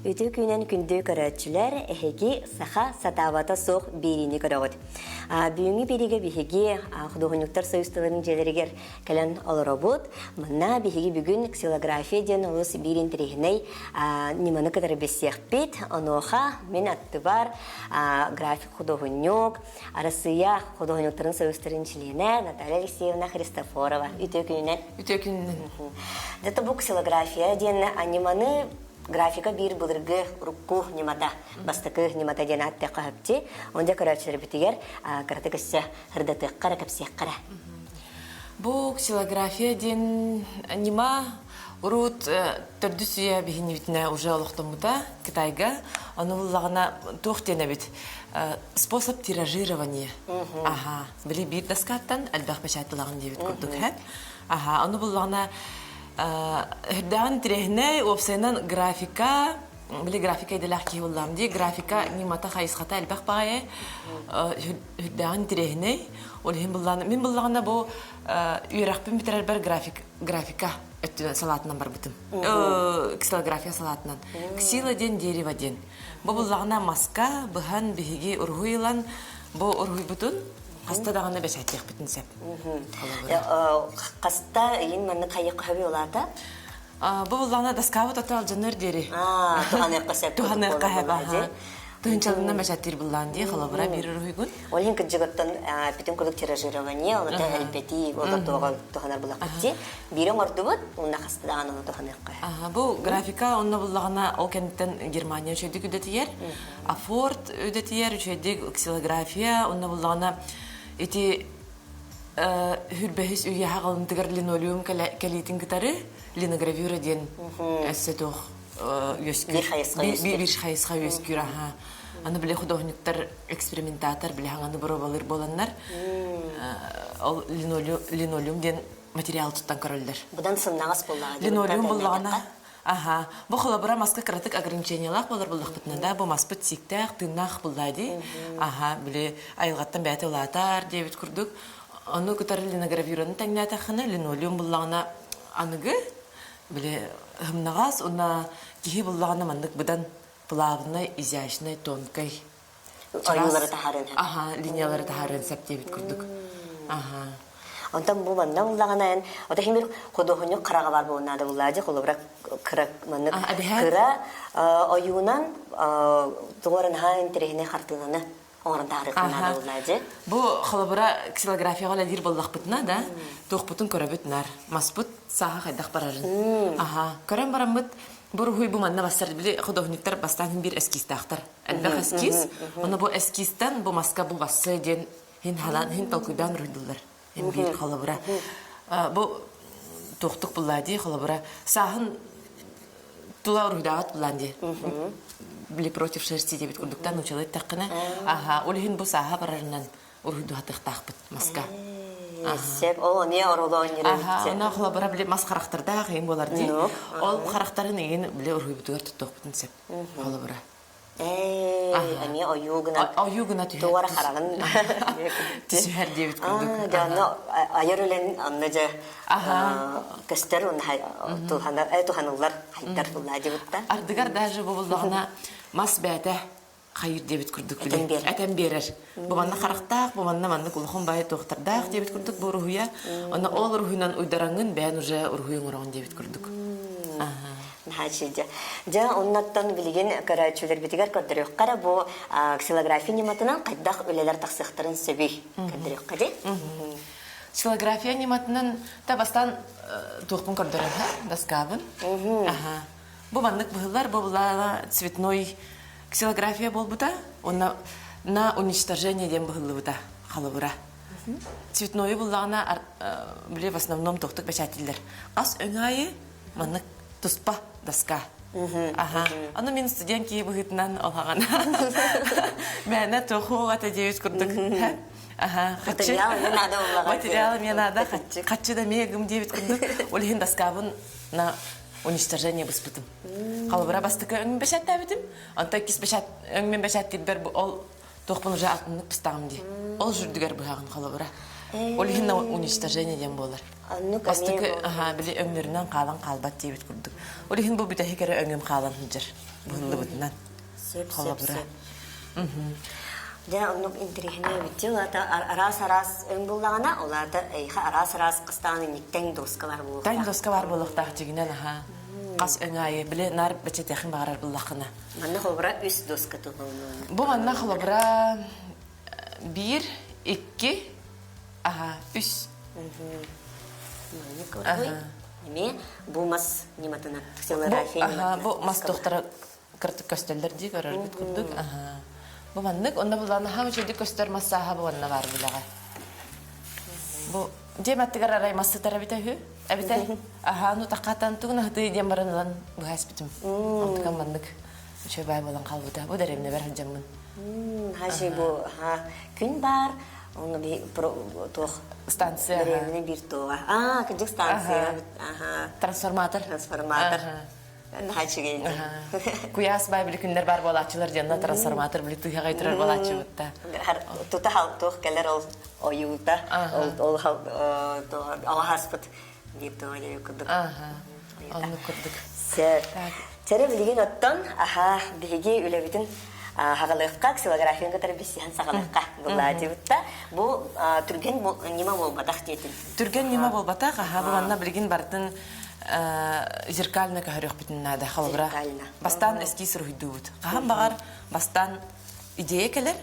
Үтүө күнэн күндү көрөөччүлэр, эһиги саха сатаабата суох биэриини көрөҕүт. Бүгүҥҥү биэриигэ биһиги худуоһунньуктар союзтарын дьиэлэригэр кэлэн олоробут. Манна биһиги бүгүн ксилография диэн олус биир интэриэһинэй ньыманы кытары билсиэхпит. Онуоха мин аттыбар график худуоһунньук, Арассыыйа худуоһунньуктарын союзтарын чилиэнэ Наталья Алексеевна Христофорова. Үтүө күнүнэн. Үтүө күнүнэн. Дьэ, бу ксилография диэн ньыманы графика биир былыргы урукку ньымата, бастакы ньымата диэн ааттыахха сөпчи. Онда көрөөччүлэрбитигэр кыратык өссө ырдатыахха эрэ, кэпсиэххэ эрэ. Бу ксилография диэн ньыма урут төрдүс үйэ биһинибитинэ уже олохтоммута Китайга. Ону буллаҕына туох диэн эбит способ тиражирования. Аха, били биир доскаттан элбэх печаталаҕын диэбит курдук һэ. Аха, ону буллаҕына үрдээҕин интэриэһинэй уопсайынан графика били графика идэлээх киһи буллаҕым дии графика ньымата хайысхата элбэх баҕайы үрдээҕин интэриэһинэй ол иһин буллаҕына мин буллаҕына бу үөрэхпин бүтэрэрбэр график графика өттүнэн салаатынан барбытым ксилография салаатынан ксила диэн дерево диэн бу буллаҕына маска быһан биһиги уруһуй ылан бу уруһуйбутун хаста даҕаны бэчээттиэхпитин сөп Хаста ыйын маннык хайыахха сөбүй улаата? Бу буллаҕына доскабыт ото алдьанар диэри. Туһаныахха сөп. Туһаныахха сөп. Тыһынчалынан бэчээттиир буллаан дии, холобура биир уруһуйгун. Ол иһин кырдьыгыттан бүтүн курдук тиражирование, ол элбэтии, ол туоҕа туһанар булахпыт дии. Биири оҥордубут, уонна хаста даҕаны ону туһаныахха. Бу графика онно буллаҕына ол кэнниттэн Германия үчүгэйдик үдэтийэр, Афорт үдэтийэр, үчүгэйдик ксилография, онно буллаҕына ити хүрбэһис үйэ хаҕылынтыгар линолеум кэлиитин кытары линогравюра диэн өссө туох үөскүүр биир хайысха үөскүүр аха аны били художниктар экспериментатор били хаҥаны боруобалыыр буоланнар ол линолеум диэн материал туттан көрөллөр будан сымнаҕас буоллаҕа линолеум буоллаҕына Аха. Бу холобура маска кыратык ограничениелаах буолар буллахпытына да, бу маспыт сииктээх, тыыннаах буллаа дии. Аха, били айылҕаттан бэйэтэ улаатар диэбит курдук. Ону кытары линогравюраны тэҥнээтэххинэ, линолеум буллаҕына аныгы, били һымнаҕас уонна киһи буллаҕына маннык быдан плавный, изящный, тонкай ойуулары таһаарыан сөп. Аха, линиялары таһаарыан сөп диэбит курдук. Аха. Онтон бу манна буллаҕына эн ото химир худуоһунньук хараҕа бар буолнаада буллаадьы холобура кыра маннык кыра ойуунан тугу наһаа интэриэһинэй хартыынаны оҥорон таһаарыахха наада буллаадьы. Бу холобура ксилографияҕа үлэлиир буоллахпытына да туохпутун көрөбүт нар маспыт сааһа хайдах барарын. Аха, көрөн бараммыт бу уруһуй бу манна бассар били художниктар бастаан биир эскизтаахтар элбэх эскиз. Ону бу эскизтэн бу маска бу бассы диэн хин халан хин толкуйдаан уруйдуллар. Хин биир холобура. Бу туохтук буллаа дии холобура сааһын тула уруйдаабат буллаан дии. Били против шерсти диэбит курдуктан нуучалыы эттэххинэ аха ол иһин бу сааһа барарынан уруйдуһатыахтаахпыт маска. Сөп, ол эмиэ оролоон Аха, онно холобура били мас харахтардаах иин буолар дии. Ол харахтарын иин били уруйбутугар туттуохпутун сөп. Холобура. Эмиэ ойуу гына ойуу гына түһэр туора хараҕын түсүһэр диэбит курдук дьэ онно айар үлэн онно дьэ көстөр туһаныллар хайдар буллаадьыбытта ардыгар даже бу буллаҕына мас бээтэ хайыр диэбит курдук этэн биэрэр бу манна харахтаах бу манна маннык улахан баайы туохтардаах диэбит курдук бу уруһуйа онно ол уруһуйунан уйдараҥҥын бэйэн уже уруһуй оҥороҕун диэбит курдук Наһаа үчүгэй. Дьэ, оннуттан билигин көрөөччүлэрбитигэр көрдөрүөххэ эрэ бу ксилография ньыматынан хайдах үлэлэр тахсыахтарын сөбүй көрдөрүөххэ дии. Ксилография ньыматынан та бастаан туохпун көрдөрөн доскабын. Аха. Бу маннык быһыллар, бу была цветной ксилография буолбута. Онно на уничтожение диэн быһыллыбыта халыбыра. Цветнойу буллаҕына били в основном тохтук бэчээттииллэр. Ас өҥ аайы маннык туспа доска. Аха. Аны мин студент киһи быһыытынан олаҕана. Мээнэ туохуох этэ диэбит курдук. Аха. Материал эмиэ наада буоллаҕа. Материал эмиэ наада. Хаччы да эмиэ гым диэбит курдук. Ол иһин доскабын на уничтожение быспытым. Холобура бастакы өҥмүн бэчээттээбитим. Онтон иккис бэчээт өҥмүн бэчээттиирбэр ол туохпун уже атыннык быстаҕым дии. Ол жүрдүгэр быһаҕын холобура. Ол иһин уничтожение диэн буолар. Бастакы аха били өҥнөрүнэн хаалан хаалбат диэбит курдук. Ол иһин бу бүтэһик эрэ өҥүм хаалан сылдьар. Быһыллыбытынан. Сөп, сөп, Холобура. сөп. Дьэ, оннук интэриэһинэй эбит дии. Ол аата араас-араас өҥ буллаҕына, ол аата эйиэхэ араас-араас кыстаан инниттэн доска бар Таҥ буолуохтаах. доска бар буолуохтаах дьигинэн аха. Хас өҥ аайы, били наар бэчэтиэхин баҕарар буллаххына. Манна холобура үс доска туһуллуон. Бу манна холобура биир, икки, аха, үс. Маннык уруһуй. Эмиэ бу мас ньыматынан, ксилография Бу, бу ньыматынан. мас туохтара кырдык көстөллөр дии көрөргүт курдук. Бу маннык, онно булан аха үчүгдүк көстөр массааһа бу онно баар билэҕэ. Бу дьиэм аттыгар арай мас сытар эбитэ үһү. Эбитэ аха ну таххатан тугун аһытыы диэн баран ылан быһа испитим. Онтукам маннык үчүгэй баай буолан хаалбыта. Бу дэриэбинэбэр сылдьаммын. Хаши бу күн баар, ону би туох станция дэриэбинэ биир туоҕа. Аа, кырдьык станция. Аха. Трансформатор. Трансформатор. Наһаа үчүгэй. Куйаас баай били күннэр баар буолааччылар диэн трансформатор били тыһаҕай турар буолааччыбытта. Тута туох кэлэр ол ойуута, ол ол алаһаспыт диир туох диир курдук. Оннук курдук. Сэр. Чэрэ билигин оттон аха биһиги үлэбитин хагалыахха, ксилографияны кытары билсиһэн саҕалыахха буллаатыбытта. Бу түргэн ньыма буолбатах диэтин. Түргэн ньыма буолбатах, аха бу манна билигин бартын зеркально көһөрүөхпүтүн наада холобура. Бастаан эскиз уруһуйдуубут. Хаһан баҕар бастаан идея кэлэр,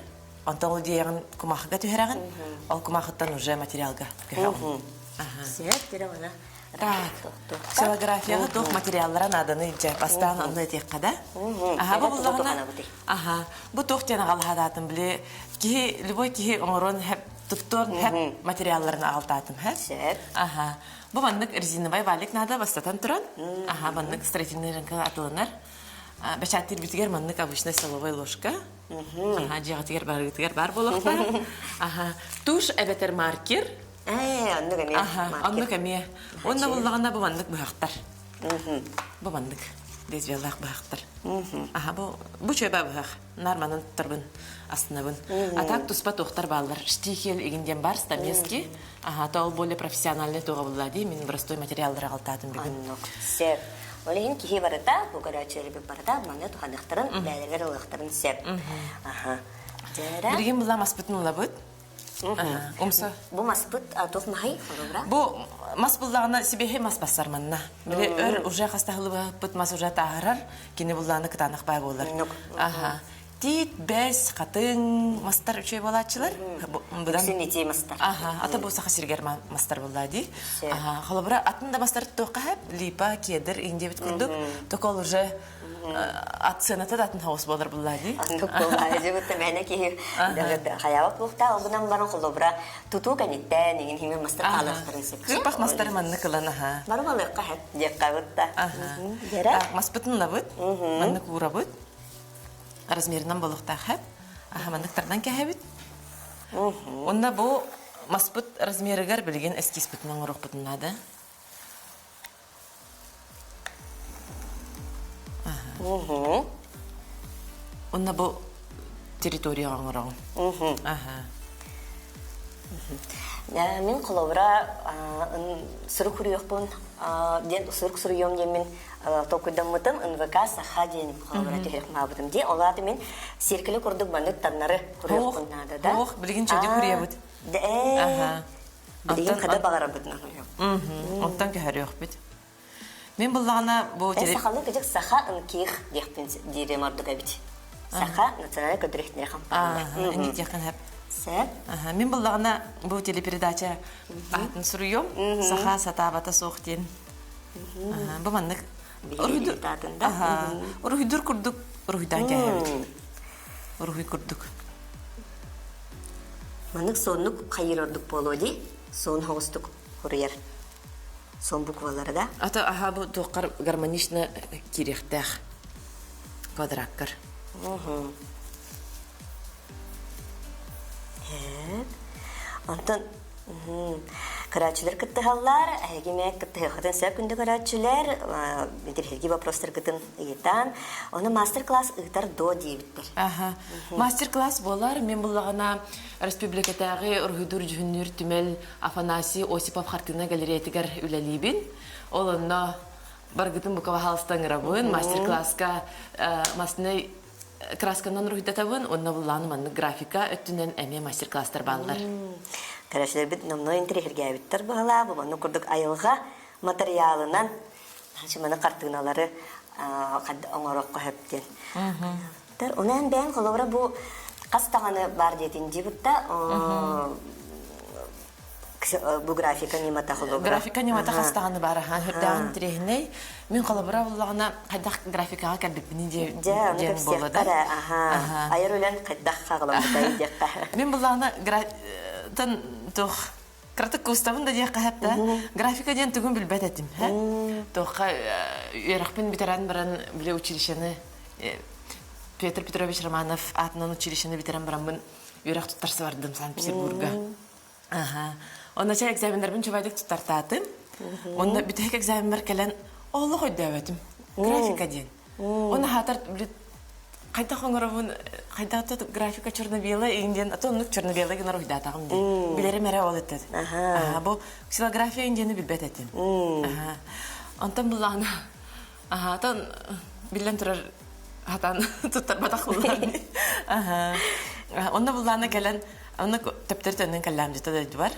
онтон ол идеяҕын кумахыга түһэрэҕин, ол кумахыттан уже материалга көһөҕүн. Так, ксилографияҕа туох материаллара нааданы илдьэ бастаан онно этиэххэ да. Аха, бу буллаҕына, аха, бу туох диэн аҕалаһаатаатым били киһи любой киһи оҥорон хэп туттуон хэп материалларын аҕалтаатым хэп. Аха, бу маннык резиновай валик наада бастатан туран, аха, маннык строительный рынка атыланар. Бэчээттиирбитигэр маннык обычная столовая ложка. Аха, дьиэҕитигэр барыгытыгар бар буолуохтаах. Аха, тушь эбэтэр маркер. Ээ, оннук эмиэ. Аха, оннук эмиэ. Уонна буллаҕына бу маннык быһахтар. Бу маннык лезвиялаах быһахтар. Аха, бу бу чөбө быһах. Нар манан туттарбын астынабын. А так туспа туохтар бааллар. Штихель игин диэн бар стамески. Аха, то ол более профессиональный туоҕа булла дии. Мин простой материаллары аҕалтаатым бүгүн. Оннук. Сөп. Ол иһин киһи барыта, бу көрөөччүлэрбит барыта маны туһаныахтарын, бээлэригэр ылыахтарын сөп. Аха. Дьэрэ. Билигин була маспытын ылабыт. Умса. Бу маспыт туох маһый холобура? Бу мас буллаҕына сибиэһэй мас бассар манна. Били өр уже хастаһылыбыппыт мас уже тааһырар, кини буллааны кытаанах баа буолар. Аха. Тиит, бэс, хатыҥ мастар үчүгэй буолааччылар. Быдан ити мастар. Аха, ата бу саха сиригэр мастар булла дии. Аха, холобура атын да мастар туохха хэп, липа, кедр, индиэбит курдук. Только ол уже ат сыаната да атын хаос буолар булла дии. Оннук буолла. Дьыбытта мээнэ киһи хайаабат буолуохтаах. Ол гынан баран холобура тутуу кэнниттэн иҥин хиҥин мастар хаалыахтарын сөп. Кыырпах мастары маннык ылан аха. Бары балыахха хэп диэххэ бытта. Аха. Маспытын ылабыт, маннык уурабыт. Размерынан буолуохтаах хэп. Аха манныктардан кэһэбит. Онно бу маспыт размерыгар билигин эскизпытын оҥоруохпутун наада. Онно бу территорияҕа оҥороҕун. Аха. Мин холобура сурук суруйуохпун диэн сурук суруйуом диэммин толкуйдаммытым НВК Саха диэн холобура түһүөх маабытым дии. Ол аата мин сиэркилэ курдук маннык таннары хуруйуохпун наада да. Ох, билигин чөдүк хуруйабыт. Аха. Билигин хада баҕарабытынан Онтон көһөрүөхпүт. Мин буллаҕына бу Сахалыы кыдьык Саха НКИХ диэхпин диирим ордук эбит. Саха национальный көдүрүхтэрэ хампаанньа. Инник хэп. Сеп. Мин буллаҕына бу телепередача аатын суруйуом. Саха сатаабата суох диэн. Бу маннык уруһуйдур курдук уруһуйдаан кээһэбит. Уруһуй курдук. Маннык суоннук хайыр ордук буолуо дии. Суон хоҕустук хуруйар. Суон буквалары да. Ата аха бу туоххар гармонично киириэхтээх квадраккар. Онтон көрөөччүлэр кыттыһаллар, эһиги эмиэ кыттыһыаххытын сөп күндү көрөөччүлэр, интириэһиргии вопростаргытын ыйытан, ону мастер-класс ыытар дуо диэбиттэр. Аха. Мастер-класс буолар. Мен буллаҕына республикатааҕы уруһуйдуур дьүһүннүүр түмэл Афанасий Осипов хартыына галереятыгар үлэлиибин. Ол онно Баргытын бука баһаалыста ыҥырабын, мастер-класска маснай красканан уруһуйдатабын, уонна буллааны маннык графика өттүнэн эмиэ мастер-класстар бааллар. Көрөөччүлэрбит номнуо интэриэһиргээбиттэр быһалаа, бу маннык курдук айылҕа матырыйаалынан маны хартыыналары оҥоруохха сөп диэн. Онон бэйэҥ холобура бу хас даҕаны баар диэтин дьибытта бу графика ньымата холобура. Графика ньымата хас даҕаны баар ахан үрдээҕин интириэһинэй. Мин холобура буллаҕына хайдах графикаҕа кэлбиппиний диэн буолла да. Аха. Айар үлэн хайдах хаҕаламмытай диэххэ. Мин буллаҕына тан туох кыратык куустабын да диэххэ хатта графика диэн тугун билбэт этим. Туохха үөрэхпин бүтэрэн баран били училищены Петр Петрович Романов аатынан училищены бүтэрэн бараммын үөрэх туттарса бардым Санкт-Петербурга. Аха. Онно чэ экзаменнарбын чубайдык туттартаатым. Онно бүтэһик экзаменмар кэлэн олох өйдөөбөтүм. Графика диэн. Оны хаатар хайдах оҥоробун хайдах графика черно-белая иҥ диэн ато оннук черно-белая гынар уйдаатаҕым диэн. Билэрим эрэ ол этэ. Аха бу ксилография иҥ диэни билбэт этим. Аха. Онтон буллаҕына Аха, отон биллэн турар хатан туттарбатах буллаан. Аха. Онно буллаана кэлэн, онно төптөр төннөн кэллэм дьыта дойдубар.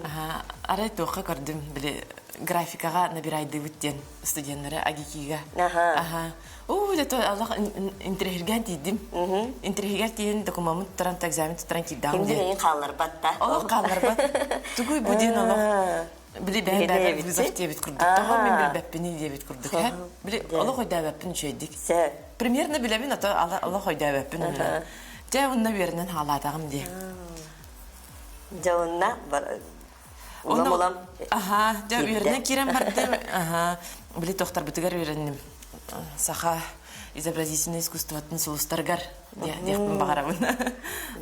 Аха, арай туохха көрдүм, били графикаҕа набирайдыыбыт диэн студеннары АГИКИга. Аха. Уу, это Аллах интирэһиргээн тиийдим. Интирэһигэр тиийэн докумуоммун туттаран, экзамен туттаран киирдэҕим диэн. Ким хаалларбат да. Олох хаалларбат. Тугуй бу диэн олох. Били бэйэм бэйэбэр вызов диэбит курдук. Тоҕо мин билбэппиний диэбит курдук. Һэ? Били олох өйдөөбөппүн үчүгэйдик. Примерно билэбин, ото олох өйдөөбөппүн онно. Дьэ, онно үөрэнэн хаалаатаҕым дии. Дьэ, онно улам-улам Аха, дьэ, үөрэнэн киирэн бардым. Аха, били тохтарбытыгар үөрэнним. Саха изобразительнай искусствотын сулустарыгар диэхпин баҕарабын.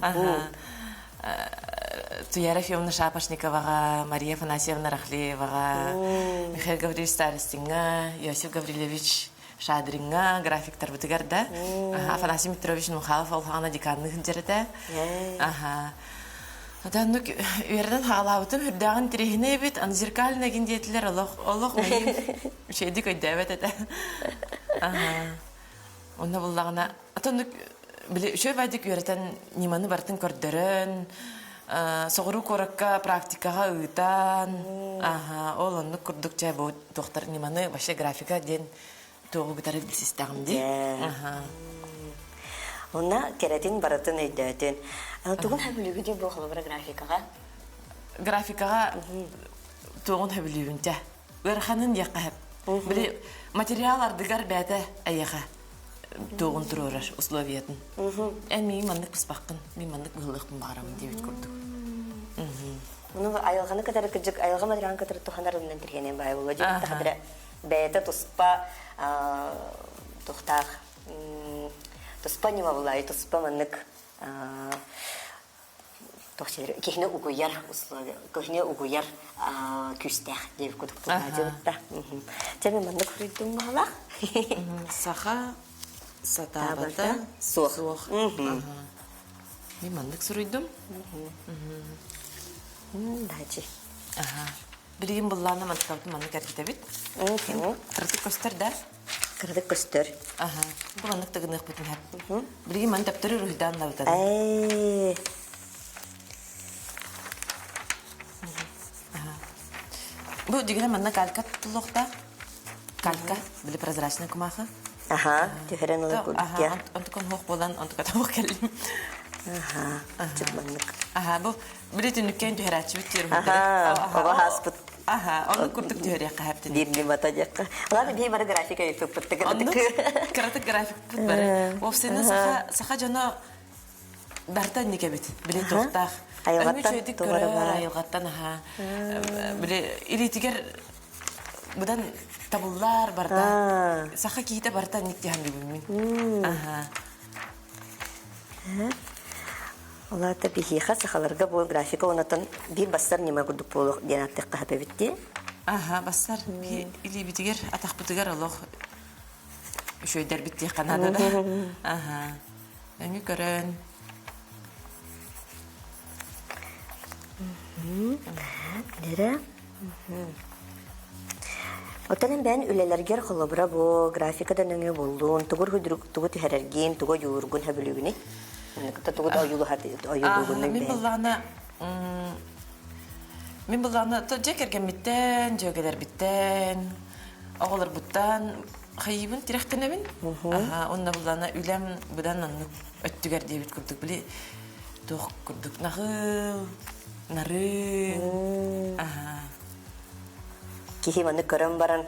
Аха. Туяра Ефимовна Шапошниковаҕа, Мария Афанасьевна Рахлееваҕа, Михаил Гаврильевич Старостиҥҥа, Иосиф Гаврильевич Шадриҥҥа графиктарбытыгар да Афанасий Митрович Нухалов ол хаҕана деканныы сылдьар этэ. Аха. Оннук үөрэнэн хаалаабытым үрдээҕин интэриэһинэй эбит, аны зеркальный гин диэтилэр олох олох миигин үчүгэйдик өйдөөбөт этэ. Аха. Онно буллаҕына Отоннук били үчүгэй баайдык үөрэтэн ньыманы барытын көрдөрөн, соҕуруу куоракка практикаҕа ыытан, аха, ол оннук курдук чэ бу туохтар ньыманы вообще графика диэн туоҕу кытары билсистэҕим дии. Аха. Онна кэрэтин барытын өйдөөтүн. Тугун хөбүлүүгүтүй бу холобура графикаҕа? Графикаҕа туоҕун хөбүлүүбүн чэ. Ыараханын диэххэ сөп. Били материал ардыгар бэйэтэ эйиэхэ туоҕун туруорар условиятын. Эн миигин маннык быспаккын, мин маннык быһылыахпын баҕарабын диэбит курдук. Ну, айылҕаны кытары кырдьык айылҕа материалын кытары туһанар ыннан тирхэнэн баай буолуо дьиҥ тахадыра бэйэтэ туспа тухтаах туспа ньыма булаайы туспа маннык киһини угуйар условия киһини угуйар күүстээх диэбит курдук тыллаадьыбытта. Дьэ мен маннык суруйдум баалаах. Саха сатаабата суох. Суох. Мен маннык суруйдум. Дачи. Аха. Билигин быллаана мантыкабытын маннык эргитэбит. Кыратык көстөр да? Кыратык көстөр. Аха. Бу маннык тыгыныахпытын хэп. Билигин маны төптөрү уруһуйдаан лабытан. Ээ. Бу дигинэ манна калька туттулуохтаах. Калька, били прозрачный кумаахы. Аха, түһэрэн ылар курдук я. Онтукан хуох буолан, онтука табах кэллим. Аха, чып маннык. Аха, бу били түннүккэн түһэрээччибит диир Аха, оҕо ааспыт. Аха, оннук курдук түһэриэххэ хэптин. Биир бата диэххэ. Ладно, биһи бары графика ыйыппыт Оннук кыратык графикпыт бары. Уопсайынан саха саха дьоно барыта инник эбит. Били туохтаах. Айылҕаттан Өҥү көрөр, айылҕаттан аха. Били илиитигэр быдан табыллар барда. Саха киһитэ барыта инник диһан бүгүммүн. Аха. Ол аата биһиэхэ сахаларга бу графика онотон биир бассар ньыма курдук буолуох диэн ааттыахха сөп эбит дии. Аха, бассар илиибитигэр, атахпытыгар олох үчүгэйдэрбит диэххэ наада да. Аха. Өҥү көрөн. Лера. Оттон бэйэн үлэлэргэр холобура бу графикада нөҥүө буллун, тугур хүдүрүк тугу түһэрэргин, тугу ойуулургун хөбүлүүгүнүй? Тугу ойуулугунуй Мин буллаҕына мин буллаҕына дьэ кэргэммиттэн, дьүөгэлэрбиттэн, оҕолорбуттан хайыыбын тирэхтэнэбин. Аха, онно буллаҕына үлэм быдан оннук өттүгэр диэбит курдук били туох курдук наҕыл, нарын. Аха. Киһи маны көрөн баран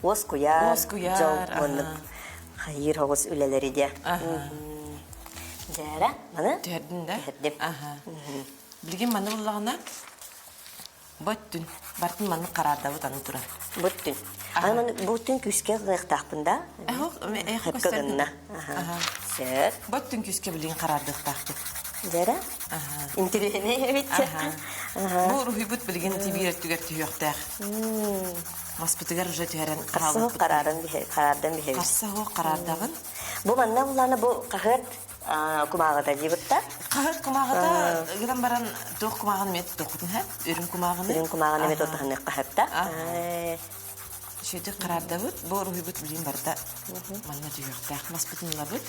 уоскуйар, дьол уонна хайыыр оҕус үлэлэри диэ. Дьээрэ, маны түһэрдин да? Түһэрдим. Билигин маны буллаҕына Бөттүн. Бартын маннык хараардабыт аны турар. Бүттүн. Аны маны бүттүн күүскэ гыныахтаахпын да? Хөпкө гынна. Сөп. Бөттүн күүскэ билигин хараардыахтаахпыт. Дьэрэ? Интириэһинэй эбит. Бу уруһуйбут билигин тибиир өттүгэр түһүөхтээх. Маспытыгар уже түһэрэн хаалбыппыт. Хараардан биһэбит. Харса суох хараардабын. Бу манна буллаана бу хаһыат кумааҕыта диибитта. Хаһыат кумааҕыта гынан баран туох кумааҕын эмиэ тутуоххутун сөп. Үрүҥ кумааҕыны. Үрүҥ кумааҕыны эмиэ тутуһаныахха сөп да. Үчүгэйдик хараардабыт. Бу уруһуйбут билигин барыта манна түһүөхтээх. Маспытын ылабыт.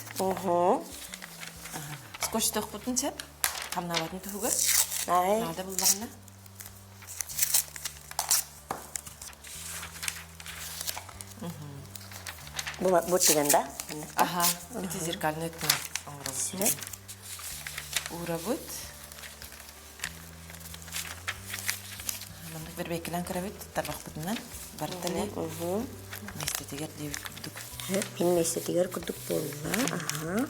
Скотчтуохпутун сөп. Хамнаабатын туһугар. Наада буллаҕына. Бу бу түгэн да? Аха, ити зеркальный өттүн оҥоробут. Уурабыт. Маннык бэрбэккинэн көрөбүт, тарбахпытынан барытали миэстэтигэр диэбит курдук. Мин миэстэтигэр курдук буолла. Аха.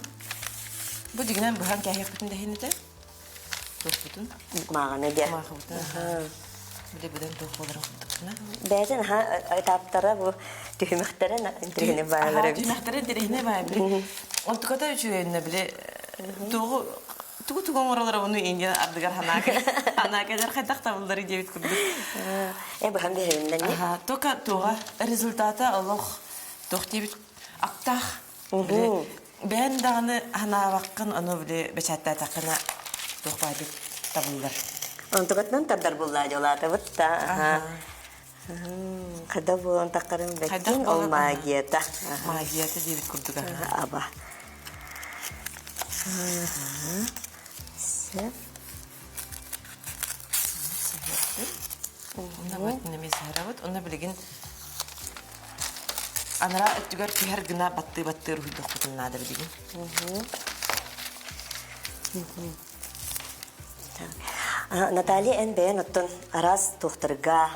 Бу дигинэн быһан кээһиэхпитин да иһин этэ. Туохпутун? Кумааҕыны диэ. Кумаахыбытын. Биле быдан туох буоларын курдукпуна. Бэйэтин аха этаптара бу түһүмэхтэрэ интириһини баалар эбит. Түһүмэхтэрэ интириһини баай били. Онтуката үчүгэйинэ били тугу тугу тугу оҥоролоро буну индия ардыгар ханаа ханаа кэлэр хайдах табыллары диэбит курдук. Э быһан биһириннэн Аха, только туга результата олох туох диэбит актаах Били бэйэн даҕаны санаабаккын ону били бэчээттээтэххинэ туох баайдык табыллар. Онтугатынан тардар буллаа дьолаатабыт да. Хайда буолан таххарын бэттин ол магията. Магията диэбит курдук. Аба. Сөп. Онно бөттүн эмиэ сыһарабыт. Онно билигин Анараа өттүгэр түһэр гына баттыы-баттыы уруһуйдуохпутун наада билигин. Наталья эн бэйэн оттон араас туохтарга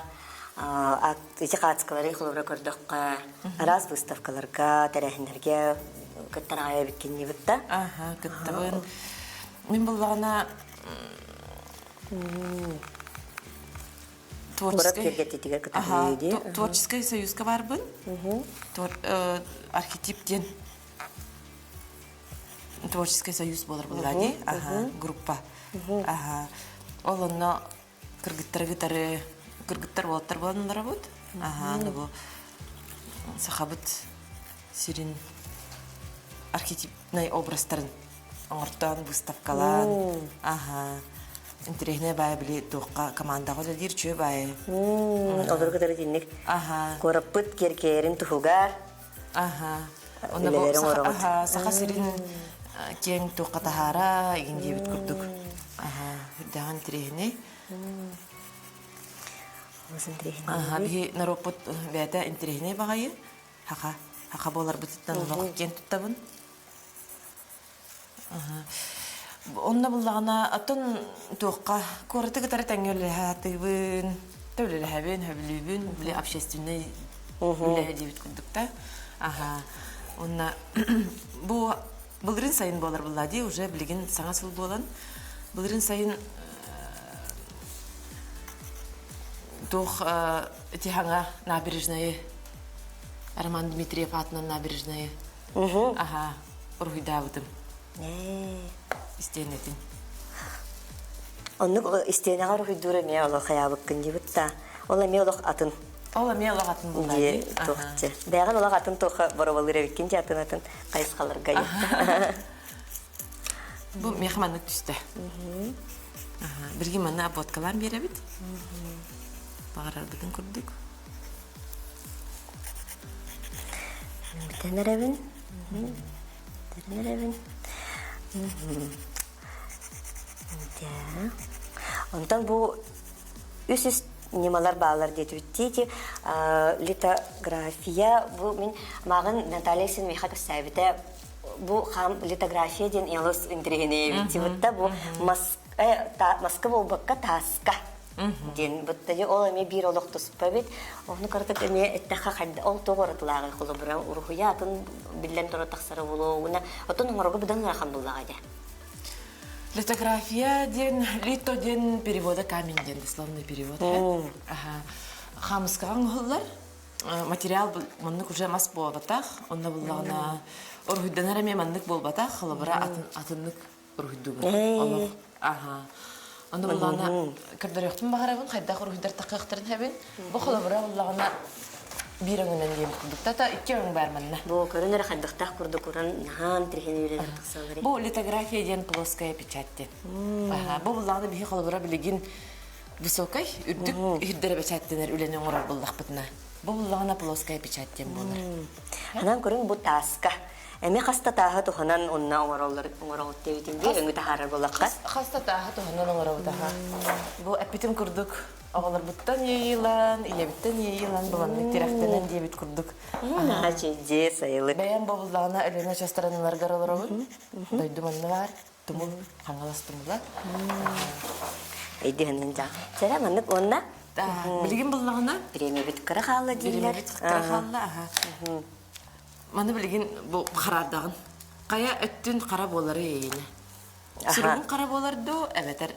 ити хаацкалары холобура көрдөххө араас выставкаларга тэрээһиннэргэ кыттар аҕай эбиккин диэбит да Аха, кыттабын. Мин буллаҕына Куорат киэргэтиитигэр кытаһыы дии. Творческай союзка барбын. Архетип диэн творческий союз буолар буолла дии. Аха, группа. Аха. Ол онно кыргыттары кытары кыргыттар уолаттар буолан олоробут. Аха, аны бу сахабыт сирин архетипнай образтарын оҥортоон выставкалаан аха интэриэһинэй баайы били туохха командаҕа үлэлиир үчүгэй баайы олору кытары итинник аха куораппыт киэркэйэрин туһугар аха онно бу саха, саха сирин киэҥ туохха таһаара игин диэбит курдук аха үрдээҕин интэриэһинэй аха биһи норуоппут бэйэтэ интэриэһинэй баҕайы хаха хаха буоларбытыттан олох киэн туттабын Онно буллаҕына, оттон туохха куораты кытары тэҥҥэ үлэлэһэ үлэлэһэбин, сөбүлүүбүн, били общественнай үлэһэ диэбит курдук да. Аха. Уонна бу былырыын сайын буолар булла дии, уже билигин саҥа сыл буолан, былырыын сайын туох ити хаҥа набережнайы Роман Дмитриев аатынан набережнайы Аха, уруһуйдаабытым. Истиэнэтин. Оннук истиэнэҕэ уруһуйдуур эмиэ олох хайаабыккын диэбит да. Ол эмиэ олох атын. Ол эмиэ олох атын буолла дии. Туохча. Бэйэҕин олох атын туохха боробалыыр эбиккин дии атын атын хайысхаларга. Бу миэхэ маннык түстэ. Билигин манна обводкалаан биэрэбит. Баҕарарбытын курдук. Бүтэн эрэбин. Бүтэн эрэбин. Онтон бу үс ньымалар бааллар диэтибиттии литография бу мин мааҕын Наталья Син миэхэ кэпсээбитэ бу хам литография диэн олус интэриэһинэй эбит бу маска буолбакка тааска диэн бытта ол эмиэ биир олох туспа эбит ону кыратык эмиэ эттэххэ хайда ол тоҕо уратылааҕый холобура уруһуйа атын биллэн тура тахсара буолуо уонна отон оҥорорго быдан ыарахан буллаҕа дии Литография диэн, лито диэн перевода камень диэн дословный перевод. Ага. Хаамыскаҕа оҥоһуллар. Материал маннык уже мас буолбатах. Онно буллаҕына уруһуйданар эмиэ маннык буолбатах. Холобура атын атыннык уруһуйдугун. Олох. Аха. Онно буллаҕына көрдөрүөхпүн баҕарабын хайдах уруһуйдар тахыахтарын хэбин. Бу холобура буллаҕына биир өҥүнэн диэбит курдук. Тата икки өҥ баар манна. Бу көрөн эрэ хайдахтаах курдук уран наһаан тириһин үлэлэр тахсаллар. Бу литография диэн плоская печать диэн. Бу буллаҕына биһи холобура билигин высокай, үрдүк иһирдэрэ бэчээттэнэр үлэни оҥорор буллахпытына. Бу буллаҕына плоская печать диэн буолар. Анан көрүҥ бу тааска. Эми хаста тааһы туһанан онно оҥороллор оҥороҕут диэбитин дии өҥү таһаарар буоллахха. Хаста тааһы туһанан оҥоробут аха. Бу эппитим курдук оҕолорбуттан иэйиилэн, ийэбиттэн иэйиилэн буланнык тирэхтэнэн диэбит курдук. Наһаа чэйдиэ сайылык. Бэйэм бобуллаҕына Өлүөнэ частараныыларгар олоробун. Дойдум онно баар. Тумул, Хаҥалас тумула. Өйдүһүннүн дьаа. Сэрэ маннык уонна Билигин буллаҕына бириэмэбит кыра хаалла дииллэр. Бириэмэбит кыра хаалла, аха. Маны билигин бу хараардаҕын. Хайа өттүн хара буолары эйиэнэ. Суругун хара буолар дуу, эбэтэр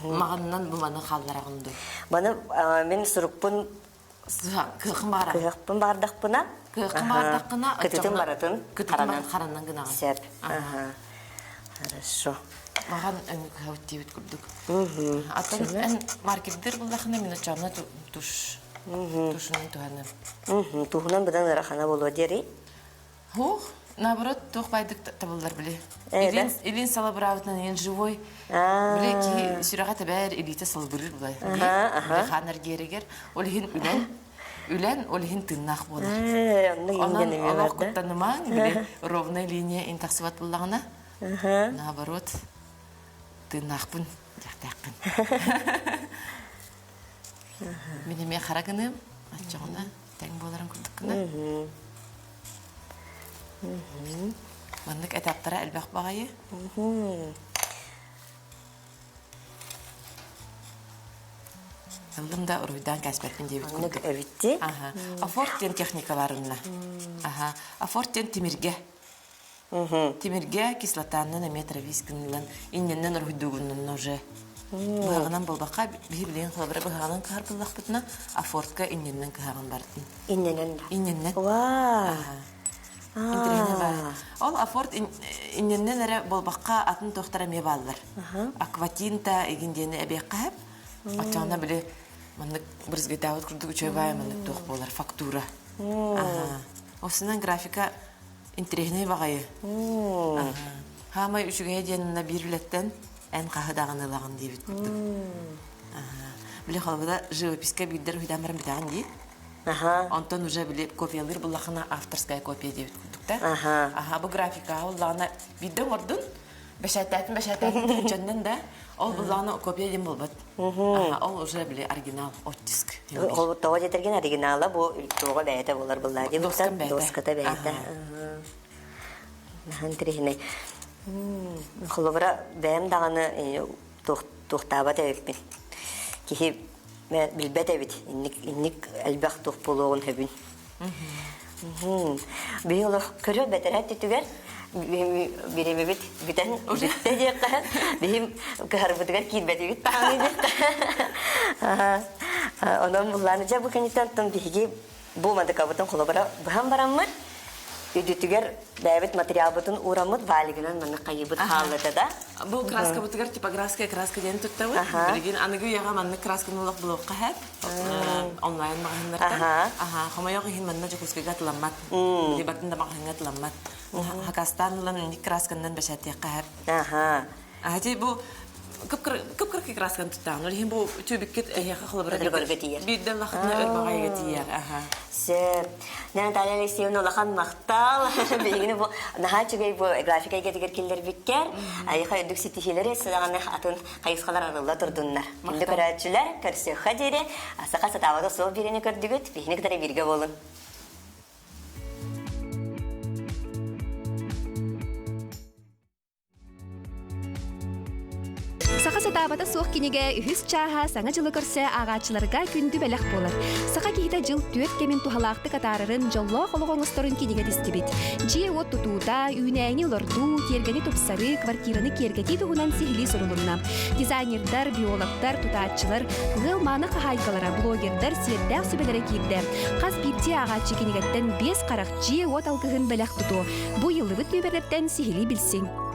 маҕанынан бу маны хааллараҕын дуу? Маны мин сурукпун кыахым баара. Кыахпын баардахпына. Кыаххын баардаххына кытытын барытын харанан харанан гынаҕын. Сөп. Хорошо. Маҕан өҥү кыһабыт диэбит курдук. Атын эн маркердыр буллахына мин оччоҕуна туш тушунан туһаным. Туһунан быдан ыарахана буолуо диэри. Хух, наоборот, туох байдык табыллар били. Илин, илин салабыраабытынан иэн живой. Били киһи сүрэҕэ тэбэр, илиитэ салыбырыыр булай. Били хаан эргиэригэр. Ол иһин үлэн, үлэн, ол иһин тыыннаах буолар. Онон олох куттанымаҥ, били ровная линия ин тахсыбат буллаҕына, наоборот, тыыннаахпын диэхтээххин. Мин эмиэ хара гыныам, оччоҕуна тэҥ буоларын курдук гына. Маннык этаптара элбэх баҕайы. Ыллым да уруйдаан кээспэппин диэбит курдук. Эбитти. Аха. Афорт диэн техника бар онно. Аха. Афорт диэн тимиргэ. Тимиргэ кислотаннан эмиэ травис гынылан иннинэн уруһуйдуугуннан уже быһаҕынан буолбакка биһи билигин холобура быһаҕынан кыһар буоллахпытына афортка иннинэн кыһаҕын бартын. Иннинэн да. Иннинэн. Ваа. Интириэһинэй баар. Ол афорт иннинэн эрэ буолбакка атын туохтар эмиэ бааллар. Акватинта игин диэни эбиэххэ сөп. Оччоҕуна били маннык брызгайтаабыт курдук үчүгэй баай маннык туох буолар фактура. Осунан графика интэриэһинэй баҕайы. Хаамай үчүгэйэ диэн биир үлэттэн эн хаһы даҕаны ылаҕын диэбит курдук. Били холобура живописка биирдэр уһуйдаан баран бүтэҕин дии. Онтон уже били копиялыыр буллахына авторская копия диэбит курдук да. Аха, бу графикаҕа буллаҕына биирдэ оҥордун, бэчээттээтин бэчээттээтин дьоннон да, ол буллаҕына копия диэн буолбат. Ол уже били оригинал оттиск. Ол тоҕо диэтэргин оригинала бу туоҕа бэйэтэ буолар буллаа дии доската бэйэтэ. Наһаа интэриэһинэй. Холобура бэйэм даҕаны туохтаабат эбиппин. Киһи билбэт эбит инник инник элбэх туох буолуоҕун сөбүн. Биһи олох көрө бэтэрээт түтүгэр биримибит бүтэн бүттэ диэххэ биһим кыһарбытыгар киирбэтибит даҕаны диэххэ онон буллааны дьэ бу кэнниттэн оттон биһиги бу мадыкабытын холобура быһан бараммыт үдүтүгэр бэйэбит материалбытын уураммыт валигынан маннык хайыыбыт хааллата да Бу краскабытыгар типографская краска диэн туттабыт. Билигин аныгы үйэҕэ маннык красканы олох булуохха сөп. Онлайн маҕаһыыннартан. Аха, хомойуох иһин манна Дьокуускайга атыламмат. Били бардын да маҕаһыыҥҥа атыламмат. Хакастаан ылан инник красканан бэчээттиэххэ сөп. Аха. Ати бу. Кып-кыракый красканы туттаҕын. Ол иһин бу түбүккүт эһиэхэ холобура Өргөргө тиийэр. Биирдэ улахана өр тиийэр. Аха. Сөп. Наталья Алексеевна улахан махтал. Биһигини бу наһаа үчүгэй бу графика эйгэтигэр киллэрбиккэр. Айыха үрдүк ситиһиилэри сыдаҕаны атын хайысхалар арылла турдуннар. Күндү көрөөччүлэр, көрсүөххэ диэри саха сатаабата суох биэриини көрдүгүт. Биһини кытары бииргэ буолун. Саха сатаабата суох кинигэ үһүс чааһа Саҥа дьылы көрсө ааҕааччыларга күндү бэлэх буолар. Саха киһитэ дьыл түөрт кэмин туһалаахтык атаарарын, дьоллоох олох оҥосторун кинигэ тистибит. Дьиэ-уот тутуута, үүнээйини олордуу, тиэргэни тупсарыы, квартираны киэргэтии туһунан сиһилии сурулунна. Дизайнердар, биологтар, тутааччылар, ыал мааны хаһаайкалара, блогердар сиэрдээх сүбэлэрэ киирдэ. Хас биирдии ааҕааччы кинигэттэн биэс харах дьиэ-уот алгыһын бэлэх тутуо. Бу ыйыллыбыт нүөмэрдэртэн сиһилии билсиҥ.